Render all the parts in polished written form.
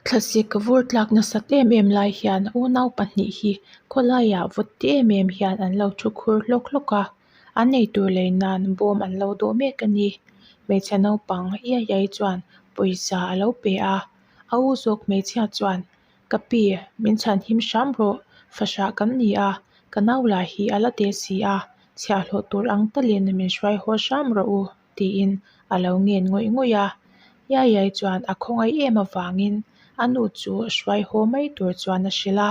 Thlasik vur tlak nasat em em lai hian unau pahnih hi khawlaiah vawt ti em em hian an lo thu khur hlawk hlawk a, an eitur lei nan bawm an lo dawh mek a ni. Hmeichhe naupang iai iai chuan pawisa a lo pe a, a u zawk hmeichhia chuan Ka pi, min chhan him hram rawh, fahrah kan ni a, ka nau lah hi a la te si a, chhiahhlawh tur ang talin min hruai haw hram rawh u, tiin a lo ngen ngawih ngawih a. Yayai chuan a khawngaih em avangin a nu chu hruai haw mai tur chuan a hrilh a,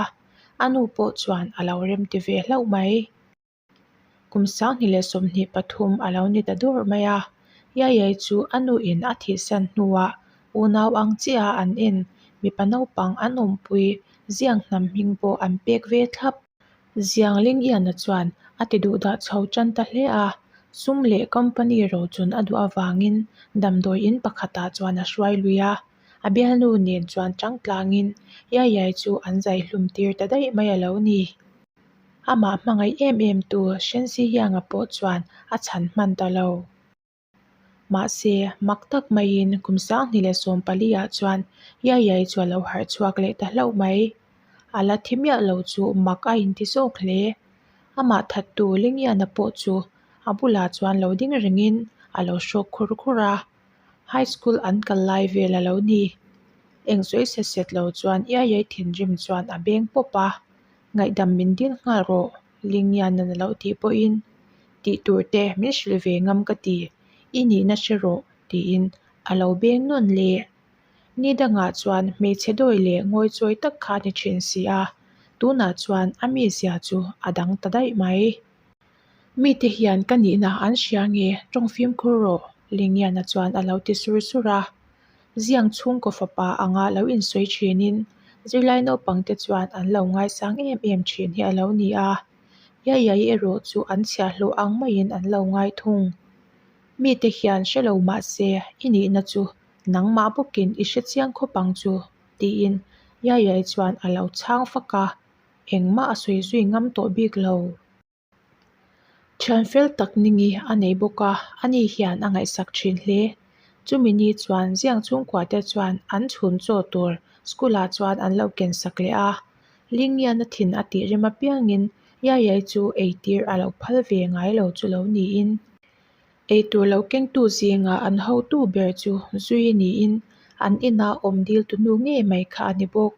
a nu pawh chuan a lo remti ve hlauh mai. Kum 2023 a lo ni ta dur mai a, Yayai chu a nuin a thihsan hnuah unau ang chiah an en, mipa naupang an awmpui ziang hnam hming pawh an pek ve thlap. Ziang Lingiana chuan a ti duhdah chho tan ta hle a, sum leh company rochun a duh avangin damdawi in pakhatah chuan a hruai lui a, a bialnu nen chuan tangtlangin Yayai chu an zaihlum tir ta daih mai a lo ni. Amah hmangaih em em tu Shensi Hianga pawh chuan a chhan hman ta lo. Mahse, mak tak maiin kum 2014 ah chuan Yayai chu a lo harh chhuak leh ta hlauh mai. A la thi miah lo chu mak a inti zawk hle. Amah thattu Lingiana pawh chu a bulah chuan lo ding rengin a lo hrawk khur khur a. High school an kal lai vel a lo ni. Eng sawi set set lo chuan Yayai thinrim chuan a beng pawp a. Ngaihdam min dil nghal rawh, Lingiana'n a lo tih pawhin, Tih tur te min hrilh ve ngam ka ti, i nihna hre rawh, tiin a lo beng nawn leh. Ni dangah chuan hmeichhe dawi leh ngawichawi tak kha a ni thin si a, tunah chuan a mizia chu a dang ta daih mai. Mite hian ka nihna an hria nge tawng fimkhur rawh, Lingiana chuan a lo ti sur sur a. Ziang chhungkaw fapa anga lo insawi thinin zirlai naupangte chuan an lo ngaisang em em thin hi a lo ni a, Yayai erawh chu an chhiahhlawh ang maiin an lo ngai thung. Mite hian hre lo mah se i nihna chu nangmah bawkin i hre chiang khawp ang chu, tiin Yayai chuan a lo chhang fak a, engmah a sawi zui ngam tawh bik lo. Thian fel tak ningi a nei bawk a, ani hian a ngaihsak thin hle. Chumi ni chuan ziang chhungkua te chuan an chhun chaw tur school ah chuan an lo ken sak leh a. Lingiana thin a tih rem apiangin Yayai chu eitir a lo phal ve ngai lo chu lo niin. Eitur lo kengtu zingah an hotu ber chu zui niin an ina awm dil tu nu ngei mai kha a ni bawk.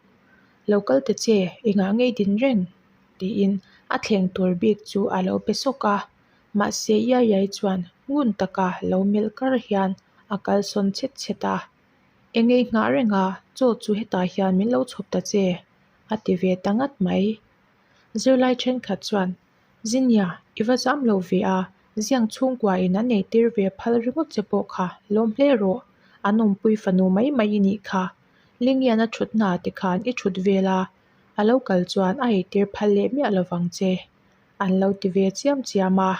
Lo kal ta che, engah ngei din reng? tiin a thleng tur bik chu a lo pe sawk a, mahse Yayai chuan ngun taka lo melh kar hian a kalsawn chhet chhet a, Eng ei nghah reng a, chaw chu hetah hian min lo chhawp ta che, a ti ve ta ngat mai. Zirlai thenkhat chuan, Zinia, i va zam lo ve a, ziang chhungkua in an eitir ve phal ringawt che pawh kha lawm hle rawh, an awmpui fanu mai mai i nih kha, Lingian a thutna te khan i thut vel a, A lo kal chuan a eitir phal leh miah lovang che, an lo ti ve chiam chiam a.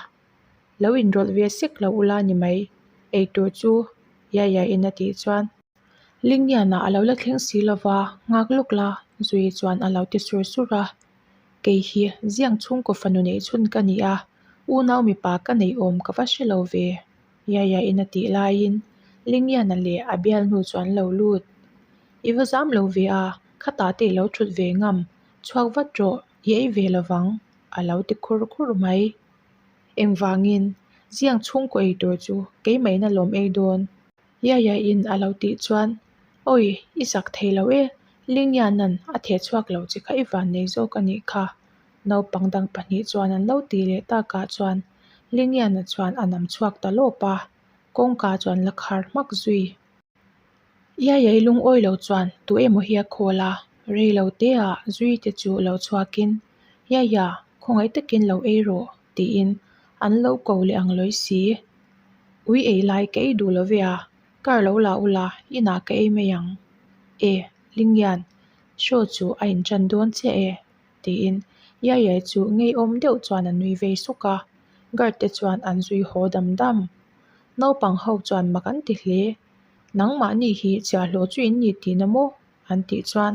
Lo inrawlh ve sek lo ula ni mai, eitur chu Yaya-in a tih chuan. Lingniana a lo la thleng si lova, nghak lawk la, Zui chuan a lo ti sur sur a. Kei hi ziang chhungkaw fanu neih chhun ka ni a, unau mipa ka neih awm ka va hre lo ve, Yaya-in a tih laiin Lingniana leh a bialnu chu an lo lut. I va zam lo ve a, khatah te i lo thut ve ngam, chhuak vat rawh, i ei ve lovang, a lo ti khur khur mai. Engvangin, ziang chhungkaw ei tur chu keimahina lawm ei dawn? Yaya-in a lo tih chuan, Awi, i zak thei lo e, Lingyanan a theh chhuak lo che kha i van nei zawk a nih kha, naupang dang pahnih chuan an lo tih leh takah chuan Lingyana chuan a nam chhuak ta lawp a, kawngka chuan la khar hmak zui. Iaiai lungawi lo chuan tu emaw hi a khawl a, rei lo te ah zui te chu lo chhuakin, Iaia, khawngaih takin lo ei rawh, tiin an lo ko leh ang lawi si. Ui ei lai ka ei duh lo ve a, kar lo la ula, inah ka ei mai ang. E, Lingyan, show chu a inṭan dawn chiah e, tiin Iaiai chu ngeiawm deuh chuan a nui vei suk a, guard te chuan an zui haw dam dam. Naupang ho chuan mak an ti hle. Nangmahni hi chhiahhlawh chu in ni tihna maw? an tih chuan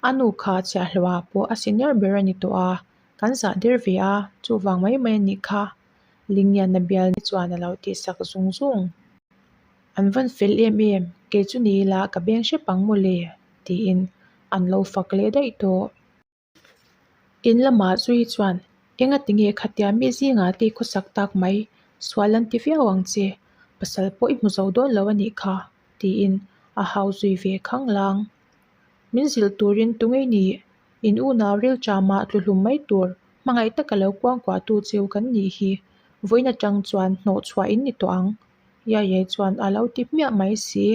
a nu kha chhiahhlawhah pawh a senior ber a ni tawh a, kan zah der ve a, chuvang mai mai a nih kha, Lingiana bial chuan a lo tih sak zung zung. An van fel em em, kei chu ni ila ka beng hrep ang maw le? tiin an lo fak leh daih tawh. In lamah zui chuan engati nge khatia mi zingah te i khawsak tak mai, sual an ti viau ang che, pasal pawh i hmu zo dawn lo a nih kha tiin a hau zui ve khanglang. Min zilh turin tunge i nih? In unau rilṭamah tlu hlum mai tur hmangaih taka lo kuangkuahtu cheu kan nih hi vawiin atang chuan hnawh chhuah in ni tawh ang Yayai chuan a lo ti hmiah mai si.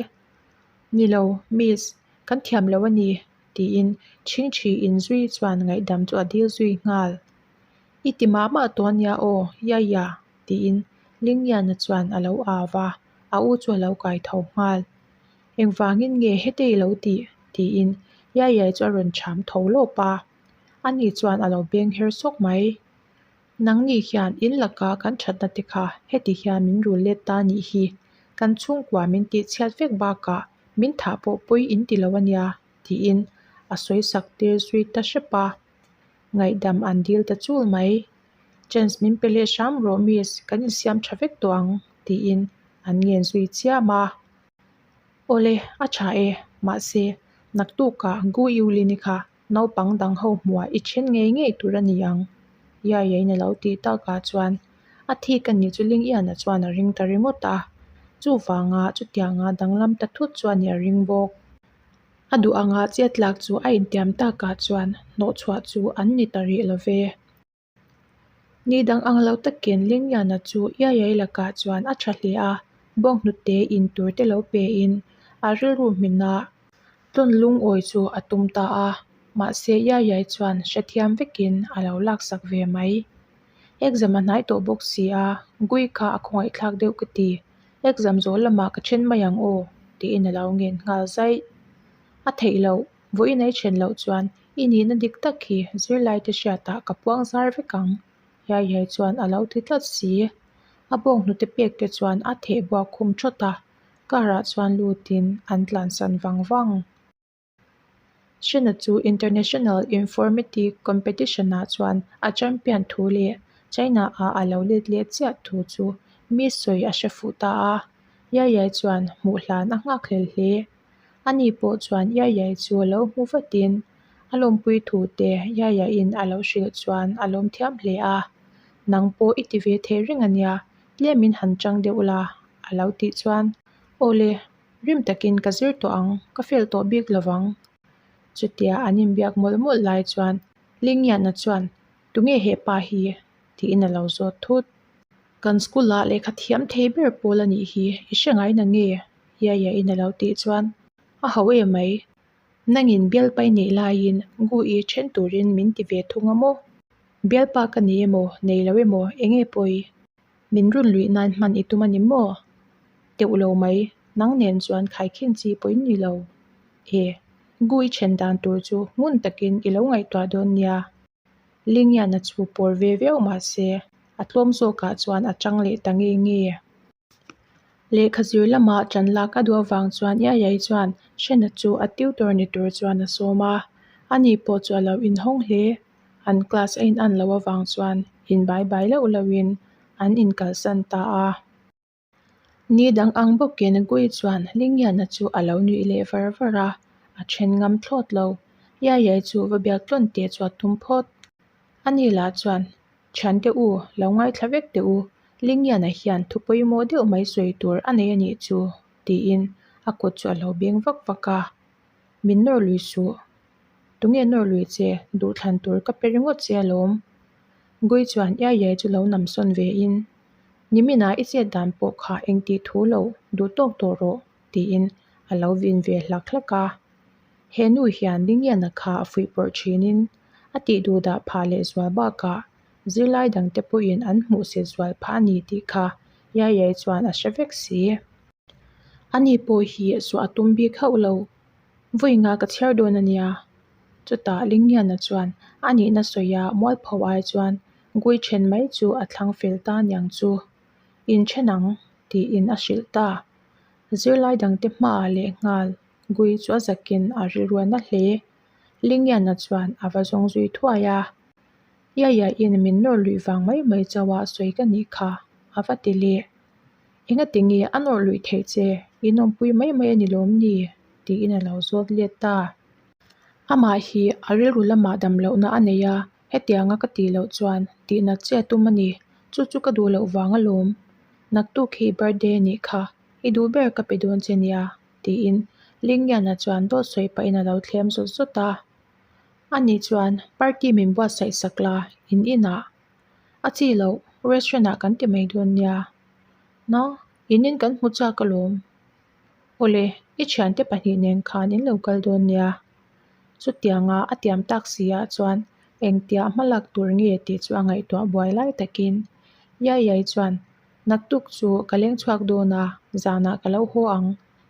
Ni lo, Miss, kan thiam lo a ni tiin Chhingchhi inzui chuan ngaihdam chu a dil zui nghal. I ti mah mah tawh a nia aw, Yaya tiin Lingyana chuan a lo au va, a u chu a lo kai tho nghal. Engvangin nge hete i lo tih? tiin Yayai chu a rawn cham tho lawp a, ani chuan a lo beng her sawk mai. Nangni hian in laka kan thatna te kha heti hian min rul let ta nih hi, kan chhungkua min tih chhiat vek bakah min thah pawh pawi in ti lo a nia, tiin a sawi sak tir zui ta hrep a. Ngaihdam an dil ta chul mai. Chance min pe leh hram rawh miss, kan insiam tha vek tawh ang, tiin an ngen zui chiam a. Awle, a tha e, mahse, naktukah Gu Yulin-i kha naupang dang ho hmuah i then ngei ngei tur a ni ang, Yaya-in a lo tih takah chuan a thik a nih chu Ling Ian-a chuan a ring ta ringawt a, chuvanga chutianga danglam ta thut chu a nih a ring bawk. A duh anga chet lak chu a intiam takah chuan hnawhchhuah chu an ni ta rih lo ve. Ni dang ang lo takin Lingyana chu Iaiai lakah chuan a tha hle a, bawnghnute in tur te lo pein a rilru hmina tlawn lungawi chu a tum ta a, mahse Iaiai chuan hrethiam vekin a lo laksak ve mai. Exam a hnai tawh bawk si a, Gui kha a khawngaihthlak deuh ka ti, exam zawh lamah ka then mai ang aw tiin a lo ngen nghal zaih. A theih loh. Vawiin ei then loh chuan i nihna dik tak hi zirlaite hriatah ka puang zar vek ang, Yayai chuan a lo ti tlat si. A bawnghnute pek te chuan a theh buak khum thawt a, car ah chuan lutin an tlansan vang vang. Shena chu International Informatic Competition ah chuan a champion thu leh China ah a lo let leh chiah thu chu mi sawi a hre fuh ta a, Yayai chuan hmuh hlan a nghakhlel hle. Ani pawh chuan Yayai chu a lo hmu vatin a lawmpui thu te Yayaiin a lo hrilh chuan a lawm thiam hle a, Nang pawh i ti ve thei reng a nia, tlemin han chang deuh la a lo tih chuan Aw le, rim takin ka zir tawh ang, ka fail tawh bik lo vang. Chutia an inbiak mawlh mawlh lai chuan Lingyana chuan Tunge he pa hi? tiin a lo zawt thut. Kan school ah lehkha thiam thei ber pawl a nih hi, i hre ngai na nge? Yaya in a lo tih chuan a ho em mai. Nangin bialpa i neih laiin Gu i then turin min ti ve thung a maw? Bialpa ka nei emaw, nei lo emaw, eng nge pawi? Min run luih nan hman i tum a ni maw? Teuh lo mai, nang nen chuan khaikhin chi pawh in ni lo. E, Gu i then dan tur chu ngun takin i lo ngaihtuah dawn nia. Lingyana chu pawr ve viau mah se, a tlawm zawkah chuan a chang leh ta nge nge. Lehkha zir lamah ṭan lak a duh avang chuan Yayai chuan Shena chu a tutor ni tur chuan a sawm a, ani pawh chu a lo inhawng hle. An class a inan loh avang chuan inbai bai loh lohin an inkalsan ta a. Ni dang ang bawkin Gui chuan Lingyana chu a lo nuih leh var var a, a then ngam thlawt lo. Yayai chu va biak tlawn teh chu a tum phawt. Ani lah chuan, Thiante u, lo ngaithla vek teh u, Lingyana hian thu pawimawh deuh mai sawi tur a nei a nih chu, tiin a kut chu a lo beng vak vak a. Min nawr lui suh. Tunge nawr lui che, duhthlan tur ka pe ringawt che alawm. Gui chuan Yayai chu lo namsawn ve in, Niminah i chet dan pawh kha engtih thu lo duh tawk tawh rawh, tiin a lo vin ve hlak hlak a. He nu hian Lingyana kha a fuihpawrh thinin a tih duh dah phah leh zual bakah zirlai dangte pawhin an hmuhsit zual phah a ni tih kha Yayai chuan a hre vek si. Ani pawh hi zuah a tum bik hauh lo. Vawi nga ka chhiar dawn a nia. Chutah Lingyana chuan a nihna sawia mualpho ai chuan Gui then mai chu a thlang fel ta niang chu. In then ang, tiin a hrilh ta. Zirlai dangte hmaah leh nghal Gui chu a zakin a rilruan a hle. Lingyana chuan a va zawng zui thuai a. Yaya-in min nawr luih vang mai mai chauha sawi ka nih kha, a va ti leh. Engati nge a nawr luih theih che? In awmpui mai mai a ni lawm ni? tiin a lo zawt let ta. Amah hi a rilru lamah dam lohna a nei a, hetianga ka tih loh chuan tihnat che a tum a ni, chu chu ka duh loh vang alawm. Naktuk hi i birthday a nih kha, i duh ber ka pe dawn che nia, tiin Lingyana chuan dawt sawi pahin a lo thlem zawt zawt a. Ani chuan party min buatsaih sak la, in inah a chi loh, restaurant ah kan ti mai dawn nia. Na, in in kan hmu chak alawm. Awle, i thiante pahnih nen khan in lo kal dawn nia. Chutianga a tiam tak si ah chuan engtia hmalak tur nge tih chu a ngaihtuah buai lai takin Yayai chuan Naktuk chu ka leng chhuak dawn a, zanah ka lo haw ang,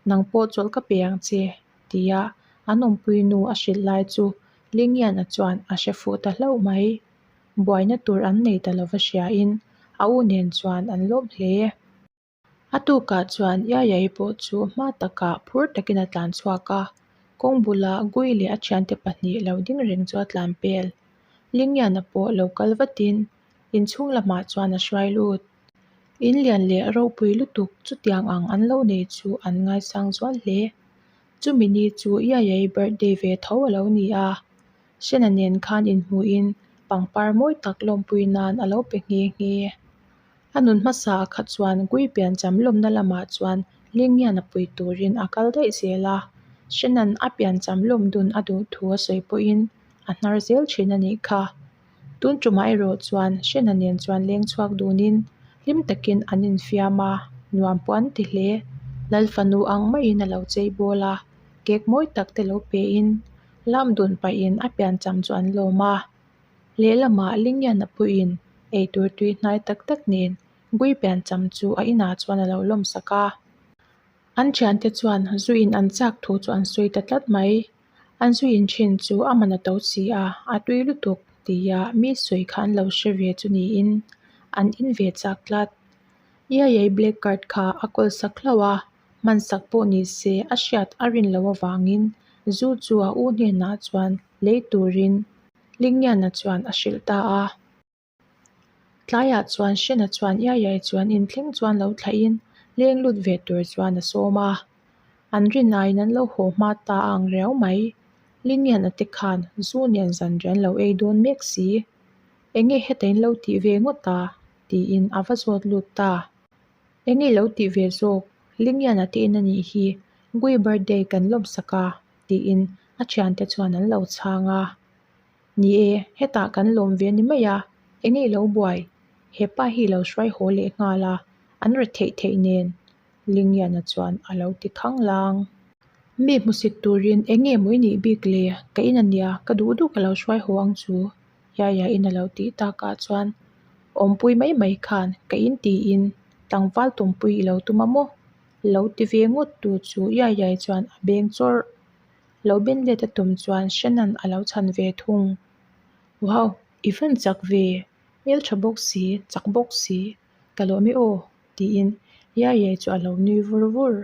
nang pawh chawlh ka pe ang che tia an awmpui nu a hrilh lai chu Lingiana chuan a hre fuh ta hlauh mai. Buaina tur an nei ta lova hriain a u nen chuan an lawm hle. A tukah chuan Yayai pawh chu hma takah phur takin a tlan chhuak a, kawng bula Gui leh a thiante pahnih lo ding reng chu a tlan pel. Lingiana pawh lo kal vatin inchhung lamah chuan a hruai lut. In lian leh ropui lutuk chutiang ang an lo nei chu an ngaisang zual hle. Chumi ni chu Yayai birthday ve tho a lo ni a, Shena nen khan inhmuhin pangpar mawi tak lawmpui nan a lo pe nghe nghe. A nun hmasa ah kha chuan Gui piancham lawmna lamah chuan Lingian a pui turin a kal daih zel a, Shenan a piancham lawm dun a duh thu a sawi pawhin a hnar zel thin a nih kha. Tun tumah erawh chuan Shena nen chuan leng chhuak dunin hlim takin an infiam a, nuam pawh an ti hle. Lal fanu ang maiin a lo chei bawl a, cake mawi tak te lo pein lam dun pahin a piancham chu an lawm a. Lehlamah Lingyana pawhin eitur tui hnai tak tak nen Gui piancham chu a inah chuan a lo lawm sak a. An thiante chuan zu in an chak thu chu an sawi ta tlat mai. An zu in thin chu a man a to si a, a tui lutuk tia mi sawi kha an lo hre ve chu niin an in ve chak tlat. Iaiai black card kha a kawl sak hlauh a, hmansak pawh ni se a hriat a rin loh avangin zu chu a u hnenah chuan lei turin Lingyana chuan a hrilh ta a. Tlaiah chuan Shena chuan Iaiai chuan inthleng chuan lo thlahin leng lut ve tur chuan a sawm a. An rin aiin an lo haw hma ta a ang riau mai. Lingyana te khan zu nen zanriah an lo ei dawn mek si. Enge heta in lo tih ve ngawt a? tiin a va zawt lut ta. Enge i lo tih ve zawk? Lingyana te in a nih hi Gui birthday kan lawmsak a tiin a thiante chuan an lo chhang a. Ni e, hetah kan lawm ve ni mai a, enge i lo buai? He pa hi i lo hruai haw leh nghal a, an ret theih theih nen Lingyana chuan a lo ti khang lang. Mi hmusit turin enge maw i nih bik le? Ka in a nia, ka duh duh ka lo hruai haw ang chu Yaya in a lo tih takah chuan awmpui mai mai khan ka in tiin tlangval tumpui i lo tum a maw? Lo ti ve ngawt tu chu Yaya chuan a beng chawrh. Lo ben let a tum chuan Shannon a lo chhan ve thung. Wow! I van chak ve! Hmeltha bawk si, chak bawk si. Ka lawm e aw! tiin Yaya chu a lo nui vur vur.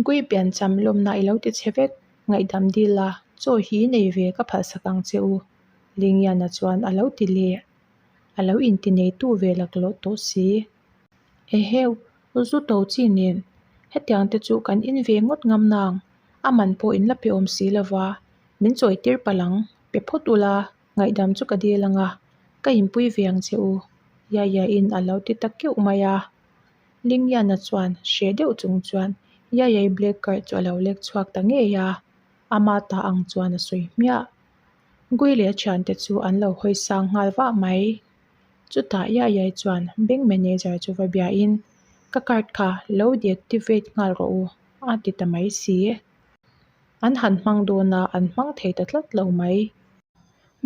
Gui piancham lawmna i lo ti chhe vek, ngaihdam dil a, chaw hi nei ve ka phalsak ang che u, Lingyana chuan a lo ti leh. A lo inti neitu ve laklawh tawh si. Eheu, zu to chi nen, hetiang te chu kan in ve ngawt ngam nang, a man pawh in la pe awm si lova, min chawi tir palh ang, pe phawt ula, ngaihdam chu ka dil ang a, ka inpui ve ang che u, Yaya-in a lo ti ta keuh mai a. Lingyana chuan hreh deuh chung chuan Yaya-i black card chu a lo lek chhuak ta ngei a, ama ta ang chuan a sawi hmiah. Gui leh a thiante chu an lo hawi sang nghal vah mai. Chutah Yaya chuan bank manager chu va biain, Ka card kha lo deactivate nghal rawh u, a ti ta mai si. An han hmang dawn a, an hmang thei ta tlat lo mai.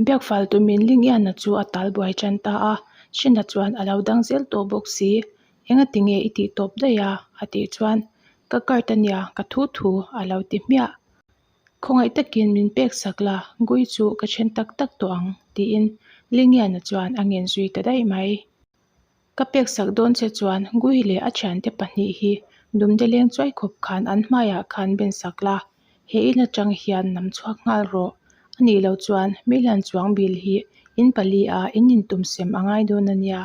Biakfal tumin Lingiana chu a tal buai tan ta a, Shina chuan a lo dang zel tawh bawk si. Engati nge i tih tawp daih a? a tih chuan, Ka card a nia, ka thu thu, a lo ti hmiah. Khawngaih takin min pek sak la, Gui chu ka then tak tak tawh ang, tiin Lingiana chuan a ngen zui ta daih mai. Ka pek sak dawn che chuan Gui leh a thiante pahnih hi dumde leng chuai khawp khan an hmaiah khan ben sak la, he in atang hian nam chhuak nghal rawh. A nih loh chuan Milian chuang bil hi in pali a in intum sem a ngai dawn a nia,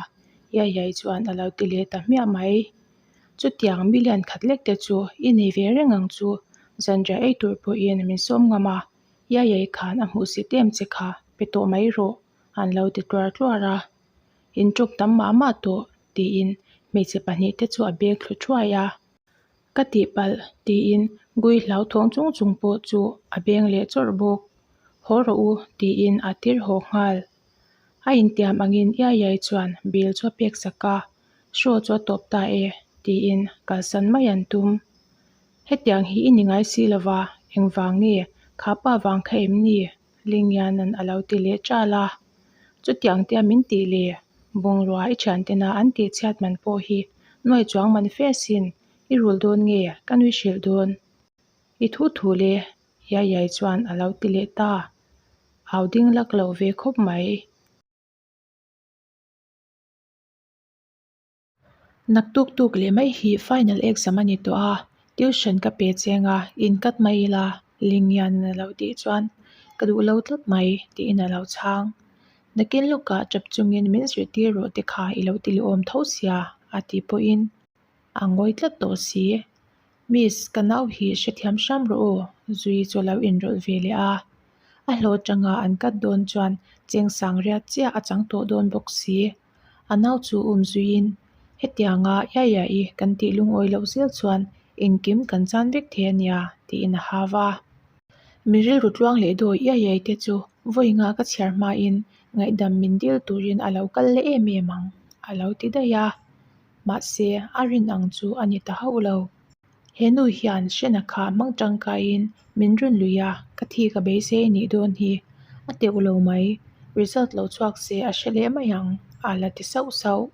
Yayai chuan a lo ti leh ta hmiah mai. Chutiang million khat lek te chu i nei ve reng ang chu, zanriah ei tur pawhin min sawm ngam a. Yayai khan a hmuhsit em che kha, pe tawh mai rawh, an lo ti tluar tluar a. In ṭawk tam mah mah tawh, tiin hmeichhe pahnihte chu a beng thlu thuai a. Ka tihpalh, tiin Gui hlauthawng chung chung pawh chu a beng leh chawrh bawk. Haw rawh u, tiin a tir haw nghal. A intiam angin Yayai chuan bill chu a pek sak a, Show chu a tawp ta e, tiin kalsan mai an tum. Hetiang hi i ni ngai si lova, engvang nge kha pa vang kha em ni? Lingyanan a lo ti leh ṭal a. Chutiang tia min tih le, bungrua i thiantena an tih chhiat man pawh hi nuai chuang man fe sin, i rul dawn nge ka nui hrilh dawn? I thu thu le, Yayai chuan a lo ti leh ta. Au ding lak loh ve khawp mai. Naktuk tuk leh mai hi final exam a ni tawh a, tuition ka pe cheng a, in cut mai ila, Lingyan a lo tih chuan ka duh lo tlat mai tiin a lo chhang. Nakin lawkah tap chungin min zirtir rawh te kha i lo ti leh awm tho sia a tih pawhin a ngawi tlat tawh si. Miss, ka nau hi hrethiam hram rawh aw, Zui chu a lo inrawlh ve leh a. A hlawh atanga an cut dawn chuan cheng sang riat chiah a chang tawh dawn bawk si. A nau chu um zuiin, Hetianga Yaya-i kan tih lungawi loh zel chuan engkim kan chan vek thei a nia, tiin a hau a. Mi rilru tluang leh dawi Yaya-i te chu vawi nga ka chhiar hmain ngaihdam min dil turin a lo kal leh em em ang, a lo ti daih a. Mahse, a rin ang chu a ni ta hauh lo. He nu hian hrena kha hmang tangkaiin min run lui a, ka thi ka beisei a nih dawn hi. A teuh lo mai, result lo chhuak se a hre leh mai ang, a la ti sauh sauh.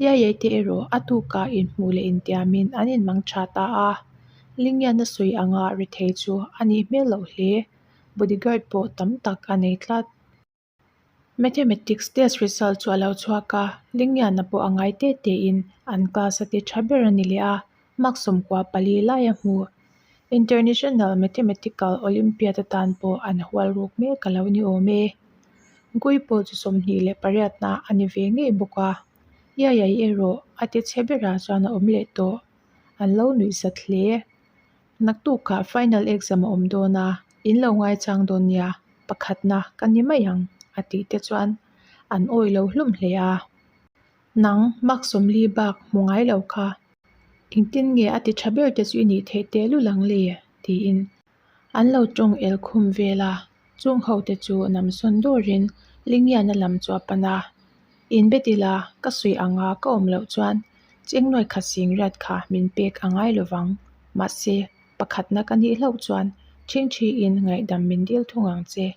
Yayai te erawh a tukah inhmuh leh intiamin an inmang tha ta a. Lingyan a sawi anga rethei chu a nih hmel loh hle, bodyguard pawh tam tak a nei tlat. Mathematics test result chu a lo chhuak a, Lingyana pawh a ngai te tein an class a ti tha ber a ni leh a, mark 14 lai a hmu. International Mathematical Olympiad atan pawh an hual ruk mek a lo ni awm e. Gui pawh chu 28 na a ni ve ngei bawk a, Yayai erawh a ti chhe berah chuan a awm leh tawh. An lo nuihzat hle. Naktukah final exam a awm dawn a, in lo ngaichang dawn nia, pakhatna ka ni mai ang a tih te chuan an awih lo hlum hle a. Nang mark 40 bak hmu ngai lo kha, engtin nge a ti tha ber te chu i nih theih tehlul ang le? tiin an lo tawng el khum vel a, chung ho te chu namsawn dawrin Lingiana lam chu a pan a. Inbet ila, ka sawi anga ka awm loh chuan chengnuai khat sing riat kha min pek a ngai lovang. Mahse, pakhatna ka nih hlauh chuan ṭhingṭhiin ngaihdam min dil thung ang che.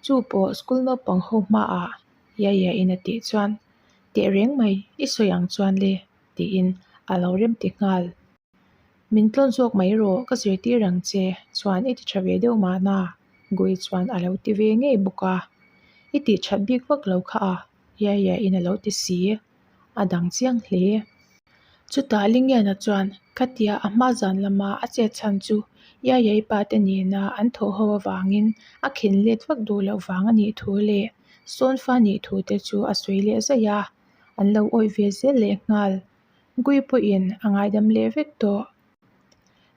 Chu pawh school naupang ho hmaah Yaya in a tih chuan, Teh reng mai, i sawi ang chuan le, tiin a lo rem ti nghal. Min tlawn zawk mai rawh, ka zirtir ang che, chuan i ti tha ve deuh mahna, Gui chuan a lo ti ve ngei bawk a. I tih that bik vak lo kha a, Yaya in a lo ti si. A dang chiang hle. Chutah Lingiana chuan khatia a hma zan lama a chet chhan chu Yayai pa te nena an thawh ho avangin a khin let vak duh loh vang a nih thu leh Sawnfa nih thu te chu a sawi leh zaih a, an lo awih ve zel leh nghal. Gui pawhin a ngaidam leh vek tawh.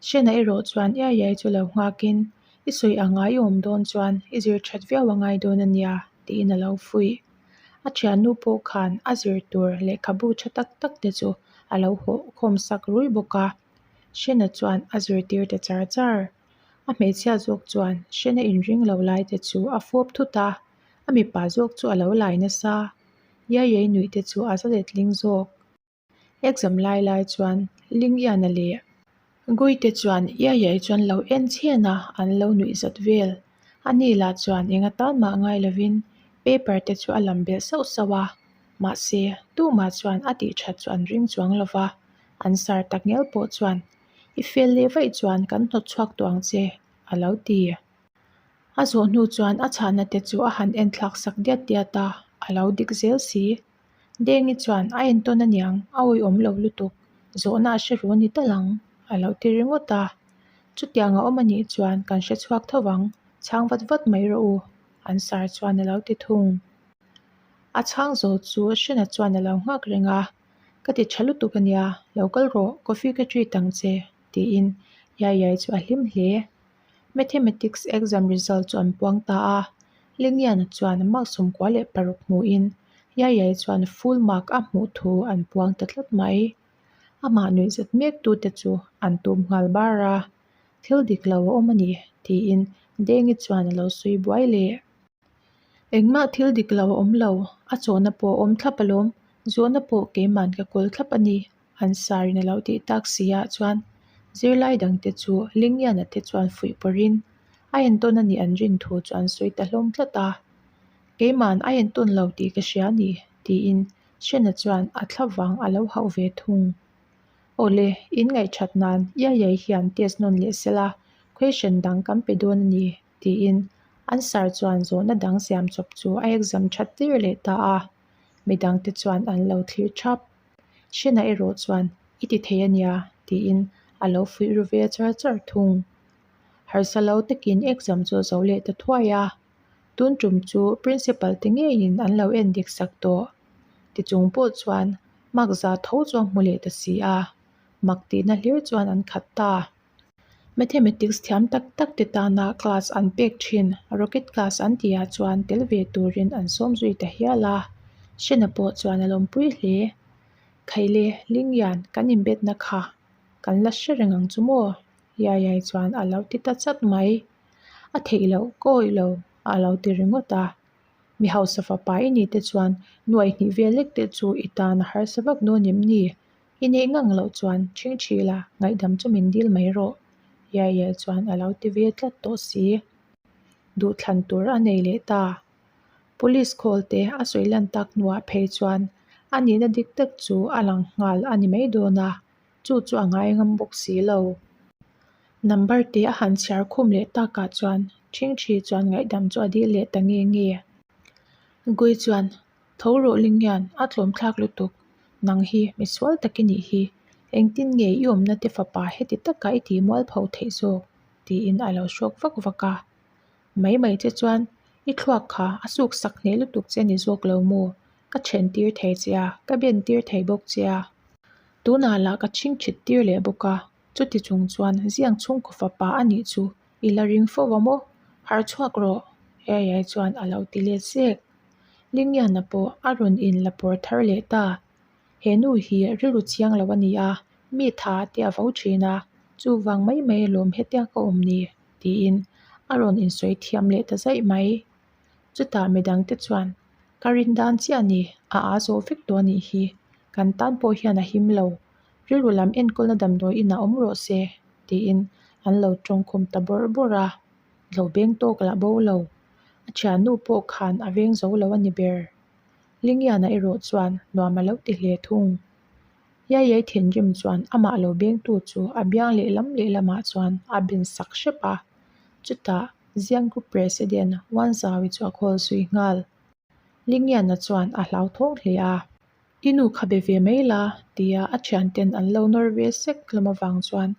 Hrena erawh chuan iai iai chu lo nghakin, I sawi anga i awm dawn chuan i zir that viau a ngai dawn a nia, tiin a lo fuih. A thiannu pawh khan a zir tur lehkhabu tha tak tak te chu a lo hawh khawm sak rui bawk a. Hrena chuan a zirtir ta char char. A hmeichhia zawk chuan Hrena inring lo lai te chu a fawp thut a, a mipa zawk chu a lo lai nasa. Iai iai nuih te chu a za letling zawk. Exam lai lai chuan Lingiana leh Gui te chuan iai iai chuan lo en chhen a, an lo nuih zat vel. Ani lah chuan eng atan mah ngai lovin paper te chu a lam belh sauh sauh a, mahse tumah chuan a tih that chu an ring chuang lo va, an sar tak ngial pawh chuan i fel leh vaih chuan kan hnawt chhuak tawh ang che a lo ti. A zawh hnu chuan a chhahna te chu a han en thlak sak diat diat a, a lo dik zel si. Dengi chuan a entawn aniang, a awihawm lo lutuk, zawhna a hre ru a ni tal ang, a lo ti ringawt a. Chutiang a awm anih chuan kan hre chhuak tho vang, chhang vat vat mai rawh u, an sar chuan a lo ti thung. A chhang zo chu Hrena chuan a lo nghak reng a, Ka ti tha lutuk ania, lo kal rawh, coffee ka treat ang che, tiin Yayai chu a hlim hle. Mathematics exam result chu an puang ta a, Lingiana chuan mark 96 hmuin Yayai chuan full mark a hmuh thu an puang ta tlat mai. Amah nuihzat mek tute chu an tum nghal bar a, Thil dik lo a awm a ni, tiin Dengi chuan a lo sawi buai leh. Engmah thil dik lo a awm lo, a chawhna pawh a awm thlap alawm, zawhna pawh keiman ka kawl thlap a ni, an sarin a lo tih tak si ah chuan zirlai dangte chu Lingiana te chuan fuih pawrhin a entawn a nih an rin thu chu an sawi ta hlawm tlat a. Keiman a entawn lo tih ka hria a ni, tiin Shena chuan a thlavang a lo hauh ve thung. Awle, in ngaihthat nan Iaiai hian test nawn leh sela, question dang kan pe dawn a ni, tiin an sir chuan zawhna dang siam chawp chu a exam that tir leh ta a, midangte chuan an lo thlir thap. Shena erawh chuan, I ti thei a nia, tiin a lo fuih ru ve char char thung. Harsa lo takin exam chu a zo leh ta thuai a, tun tum chu principal te ngeiin an lo en dik sak tawh. Tichung pawh chuan mark za tho chu a hmu leh ta si a, mak tihna hlir chuan an khat ta. Mathematics thiam tak tak te tana class an pek thin rocket class an tihah chuan tel ve turin an sawm zui ta hial a, Shena pawh chuan a lawmpui hle. Khaile, Lingyan, kan inbetna kha kan la hre reng ang chu maw? Yayai chuan a lo ti ta chat mai. A theih loh ka awih lo a lo ti ringawt a. Mi hausa fapa i nih te chuan nuaih hnih vel lek te chu i tan a harsa vak dawn em ni? I neih ngang loh chuan ṭhingṭhi la, ngaihdam chu min dil mai rawh, Yael chuan a lo ti ve tlat tawh si. Duhthlan tur a nei leh ta. Police call te a sawi lan tak hnuah phei chuan a nihna dik tak chu a lang nghal a ni mai dawn a, chu chu a ngai ngam bawk si lo. Number te a han chhiar khum leh takah chuan ṭhingṭhi chuan ngaihdam chu a dil leh ta nge nge. Gui chuan Tho rawh Lingyan, a tlawm thlak lutuk. Nang hi misual tak i nih hi. Engtin nge i awmna te fapa heti taka i tih mual pho theih zawk? tiin a lo hrawk vak vak a. Mai mai che chuan i thluak kha a suk sak hneh lutuk che ni zawk lo maw? Ka then tir thei che a, ka ben tir thei bawk che a. Tunah lah ka chhingchhit tir leh bawk a, chuti chung chuan ziang chhungkaw fapa a nih chu i la ring fo a maw? Harh chhuak rawh! Yayai chuan a lo ti let zek. Lingiana pawh a rawn in la pawr thar leh ta. He nu hi rilru chiang lo a ni a, mi tha te a vo thin a, chuvang mai mai alawm hetia ka awm ni tiin a rawn insawi thiam leh ta zaih mai. Chutah midang te chuan ka rin dan chiah a ni, a aa zawh vek tawh a nih hi, kan tan pawh hian a him lo, rilru lam enkawlna damdawi inah awm rawh se tiin an lo tawngkhum ta bawrh bawrh a. Lo beng tawk lah bo lo. A thiannu pawh khan a veng zo lo a ni ber. Lingiana erawh chuan nuam a lo ti hle thung. Yayai thinrim chuan amah lo bengtu chu a biang lehlam lehlamah chuan a ben sak hrep a. Chutah Ziang Group President Wanzawi chu a call zui nghal. Lingiana chuan a hlauthawng hle a. I nu kha be ve mai la, tia a thianten an lo nawr ve sek hlawm avang chuan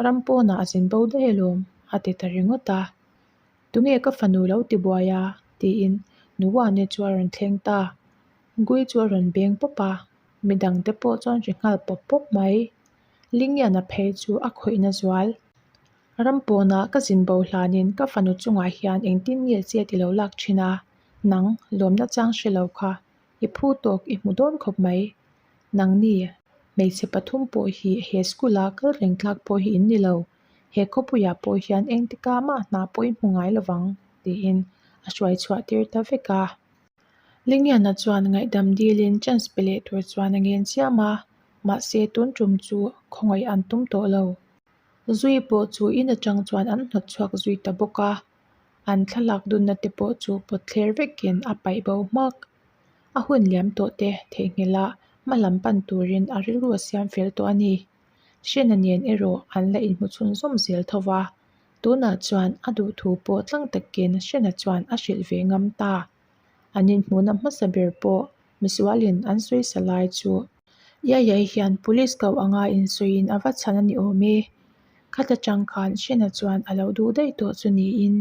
ram pawnah a zin bo daih alawm, a ti ta ringawt a. Tunge ka fanu lo ti buai a? tiin Nuwane chu a rawn thleng ta. Gui chu a rawn beng pawp a, midangte pawh chuan ri nghal pawp pawp mai. Lingiana phei chu a khawihna zual. Ram pawnah ka zin bo hlanin ka fanu chungah hian engtin nge chet i lo lak thin a, nang lawmna chang hre lo kha I phu tawk i hmu dawn khawp mai. Nangni, hmeichhe pathum pawh hi he school a kal reng tlak pawh hi in ni lo. He khawpuiah pawh hian engtika mah hna pawh i hmu ngai lovang, tiin a hruai chhuah tir ta vek a. Lingiana chuan ngaihdam dilin chance pe leh tur chuan a ngen chiam a, mahse tun tum chu khawngaih an tum tawh lo. Zui pawh chu in atang chuan an hnawt chhuak zui ta bawk a. An thlalak dunna te pawh chu pawt thler vekin a paih bo hmak. A hun liam tawh te theihnghilh a hma lam pan turin a rilru a siam fel tawh a ni. Hrena nen erawh an la inhmu chhunzawm zel tho va, tunah chuan a duhthu pawh tlang takin Hrena chuan a hrilh ve ngam ta. An inhmuhna hmasa ber pawh misualin an sawisa lai chu Yayai hian police ko anga insawiin a va chhan a ni awm e. Khata chang khan Hrena chuan a lo duh daih tawh chu niin,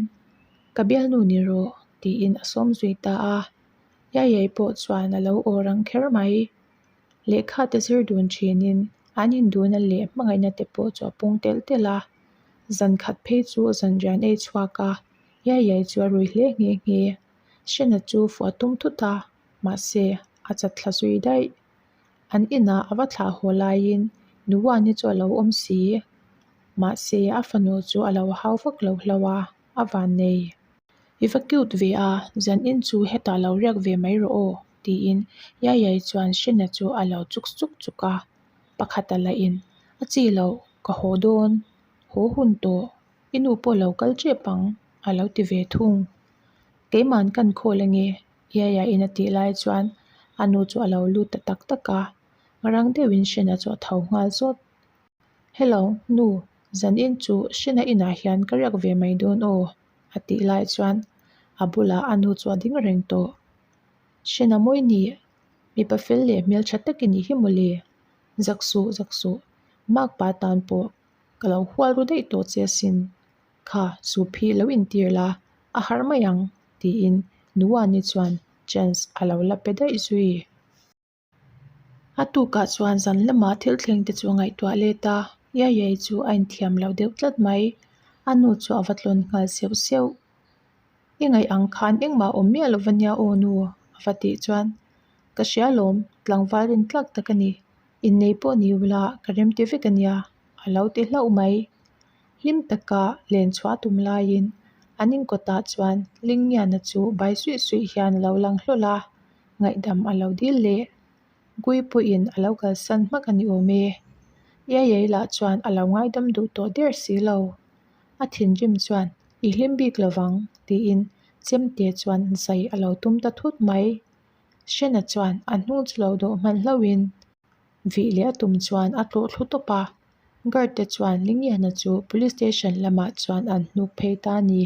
Ka bialnu ni rawh, tiin a sawm zui ta a. Yayai pawh chuan a lo aw rang kher mai. Lehkha te zir dun thinin an induhna leh hmangaihna te pawh chu a pung telh telh a. Zan khat phei chu zanriah an ei chhuak a, Yayai chu a rui hle nghe nghe. Hrena chu fuh a tum thut a, mahse a chat thla zui daih. An inah a va thlah haw laiin Nuani chu a lo awm si. Mahse a fanu chu a lo hau vak lo hlauh a, a vannei. I va cute ve a, zan in chu hetah lo riak ve mai rawh aw, tiin Yayai chuan Hrena chu a lo chuk chuk chuk a. Pakhata lahin, A chi loh, ka haw dawn, haw hun tawh, i nu pawh lo kal tep ang, a lo ti ve thung. Keiman kan khawl ange, Yaya in a tih lai chuan a nu chu a lo lut ta tak tak a, rang deuhin Hrena chu a tho nghal zawt. Hello, nu, zanin chu Hrena inah hian ka riak ve mai dawn aw, a tih lai chuan a bulah a nu chu a ding reng tawh. Hrena mawi ni, mipa fel leh hmeltha tak i nih hi mawle, zak suh zak suh, makpa tan pawh ka lo hual ru daih tawh che asin. Kha soup hi lo intir la, a harh mai ang, tiin Nuani chuan chance a lo la pe daih zui. A tukah chuan zan lamah thil thleng te chu a ngaihtuah let a, Yayai chu a inthiam lo deuh tlat mai. A nu chu a va tlawn nghal seuh seuh. I ngaih ang khan engmah awm miah lo va nia aw nu, a va tih chuan, Ka hria lawm, tlangval rin tlak tak a ni. Innei pawh ni ula ka remti vek a nia, a lo ti hlauh mai. Hlim taka len chhuah tum laiin an inkawtah chuan Lingiana chu bai suih suih hian a lo lang hlawl a, ngaihdam a lo dil leh. Gui pawhin a lo kalsan hmak a ni awm e. Iaiai lah chuan a lo ngaidam duh tawh der si lo. A thinrim chuan I hlim bik lovang tiin chemte chuan zai a lo tum ta thut mai. Hrena chuan a hnung chu lo dawh hman hlauhin vih leh a tum chuan a tlawh thlu tawp a. Guard te chuan Lingiana chu police station lamah chuan an hnuk phei ta a ni.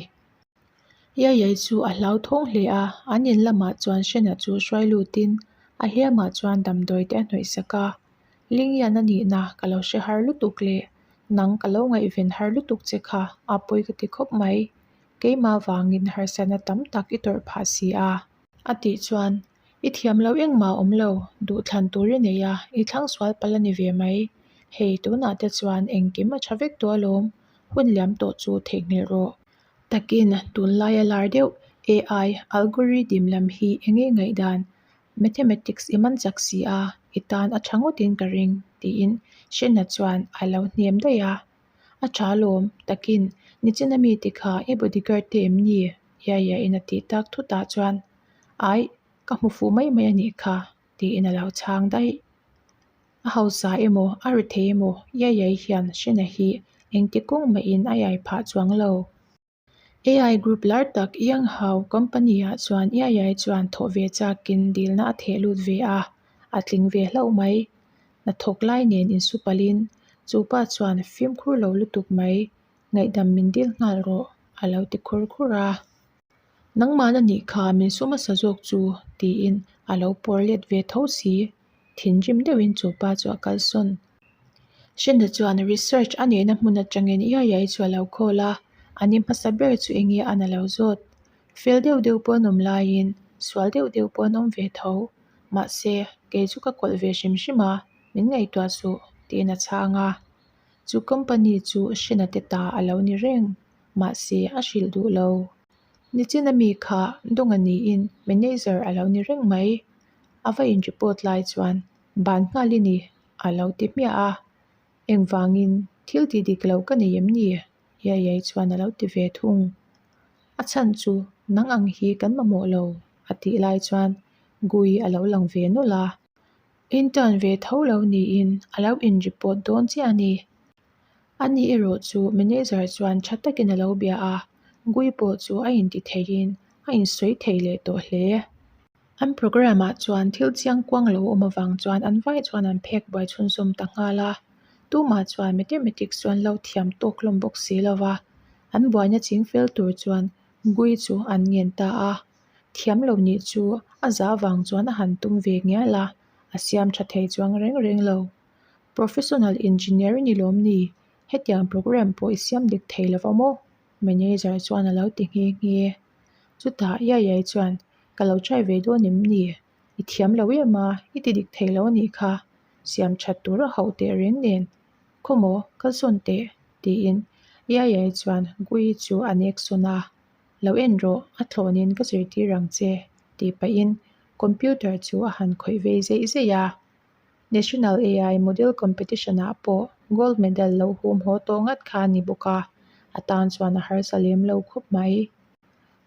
Iaiai chu a hlauthawng hle a, an in lamah chuan Hrena chu hruai lutin a hliamah chuan damdawi te a hnawih sak a. Lingiana nihna ka lo hre har lutuk leh nang ka lo ngaihven har lutuk che kha a pawi ka ti khawp mai. Keimah vangin harsatna tam tak i tawrh phah si a. A tih chuan, I thiam lo engmah a awm lo, duhthlan tur i nei a, i thlang sual palh a ni ve mai. Hei, tunah te chuan engkim a tha vek tawh alawm, hun liam tawh chu theihnghilh rawh. Takin, tunlaia lar deuh AI algorithm lam hi eng nge ngaihdan? Mathematics i man chak si a, i tan a tha ngawtin ka ring, tiin Shena chuan a lo hnem daih a. A tha alawm, takin, nichina mite kha i bodyguard te em ni? Yaya in a tih tak thutah chuan, Aih, ka hmu fuh mai mai a nih kha, tiin a lo chhang daih. A hausa emaw, a ri thei emaw, Yaya hian Shena hi engti kawng mahin a iai phah chuang lo. AI group lar tak Yang Hao company ah chuan Yaya chuan thawh ve chakin dilna a theh lut ve a, a tling ve hlauh mai. Hnathawk lai nen insupalin chu pa chuan fimkhur lo lutuk mai, ngaihdam min dil nghal rawh a lo ti khur khur a. Nangmahna nih kha min su hmasa zawk chu tiin a lo pawr let ve tho si. Thinrim deuhin chu pa chu a kalsawn. Hrena chuan research a neihna hmun atangin iai iai chu a lo call a, a ni hmasa ber chu eng nge an a lo zawt. Fel deuh deuh pawh an awm laiin sual deuh deuh pawh an awm ve tho. Mahse, kei chu ka kawlh ve hrim hrim a, min ngaihtuah suh, tiin a chhang a. Chu company chu Hrena te ta a lo ni reng, mahse a hrilh duh lo. Nichina mi kha Dawnga niin manager a lo ni reng mai. A va in report lai chuan ban nghal i ni a lo ti hmiah a, engvangin thil tih dik lo ka nei em ni? Yayai chuan a lo ti ve thung. A chhan chu nang ang hi kan mamawh lo a tih lai chuan Gui a lo lang ve nawlh a, intern ve tho lo niin a lo in report dawn chiah a ni. Ani erawh chu manager chuan tha takin a lo bia a, Gui pawh chu a inti theiin a insawi thei leh tawh hle. An programme ah chuan thil chiang kuang lo awm avang chuan an vai chuan an phek buai chhunzawm ta nghal a, tumah chuan mathematics chuan lo thiam tawk hlawm bawk si lo va, an buaina ching fel tur chuan Gui chu an ngen ta a, thiam lo nih chu a za vang chuan a han tum ve ngial a, a siam tha thei chuang reng reng lo. Professional engineer i ni lawm ni? Hetiang programme pawh i siam dik thei lo va maw? Manager chuan a lo ti nghe nghe. Chutah Yayai chuan, Ka lo try ve dawn em ni? I thiam lo em a, i ti dik thei lo a nih kha. Siam that tur a hauh teh reng nen. Khawmaw, kalsawn teh, tiin Yayai chuan Gui chu a nek sawn a, Lo en rawh, a thlawnin ka zirtir ang che, tih pahin computer chu a han khawih vei zeih zeih a. National AI Model Competition-ah pawh gold medal lo hum haw tawh ngat kha a ni bawk a, a tan chuan a harsa lem lo khawp mai.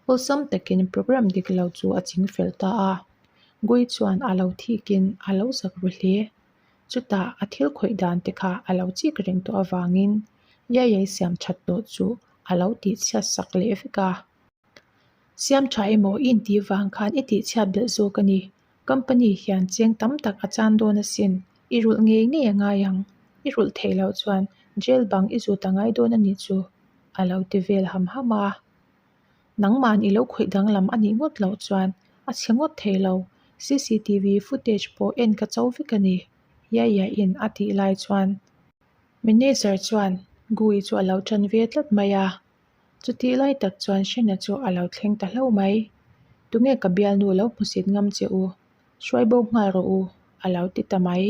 Awlsam takin program dik lo chu a ching fel ta a, Gui chuan a lo thikin a lo zak ru hle. Chutah a thil khawih dan te kha a lo chik reng tawh avangin Yayai siam that tawh chu a lo tihchhiat sak leh vek a. Siam tha emaw i intih vang khan i tihchhiat belh zawk a ni. Company hian cheng tam tak a chan dawn asin, i rulh ngei ngei a ngai ang. I rulh theih loh chuan jail bang i zut a ngai dawn a nih chu, a lo ti vel ham ham a. Nangman i lo khawih danglam a nih ngawt loh chuan a chhe ngawt thei lo, cctv footage pawh en ka cho vek a ni, Yaya-in a tih lai chuan Manager chuan Gui chu a lo tan ve tlat mai a, chutih lai tak chuan Shena chu a lo thleng ta hlauh mai. Tunge ka bialnu lo hmusit ngam che u, hruai bo nghal rawh u, a lo ti ta mai.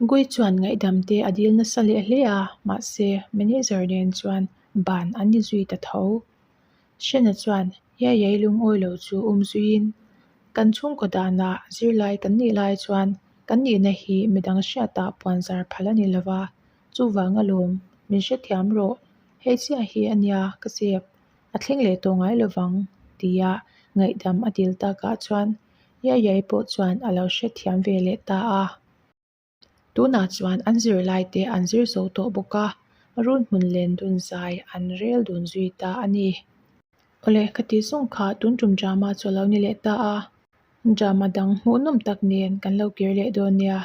Gui chuan ngaihdam te a dil nasa leh hle a, mahse manager nen chuan ban an ni zui ta tho. Shena chuan Yayai lungawi lo chu um zuiin, Kan chhungkaw danah zirlai kan nih lai chuan kan nihna hi midang hriatah puanzar phal a ni lova, chuvang alawm, min hrethiam rawh, hei chiah hi a nia ka zep, a thleng leh tawh ngai lovang, tia ngaihdam a dil takah chuan Yayai pawh chuan a lo hrethiam ve leh ta a. Tunah chuan an zirlai te an zir zo tawh bawk a, run hmun len dun zai an rel dun zui ta a ni. Awle, ka tih zawng kha tun tum drama chu a lo ni leh ta a, drama dang hmuhnawm tak nen kan lo kir leh dawn nia.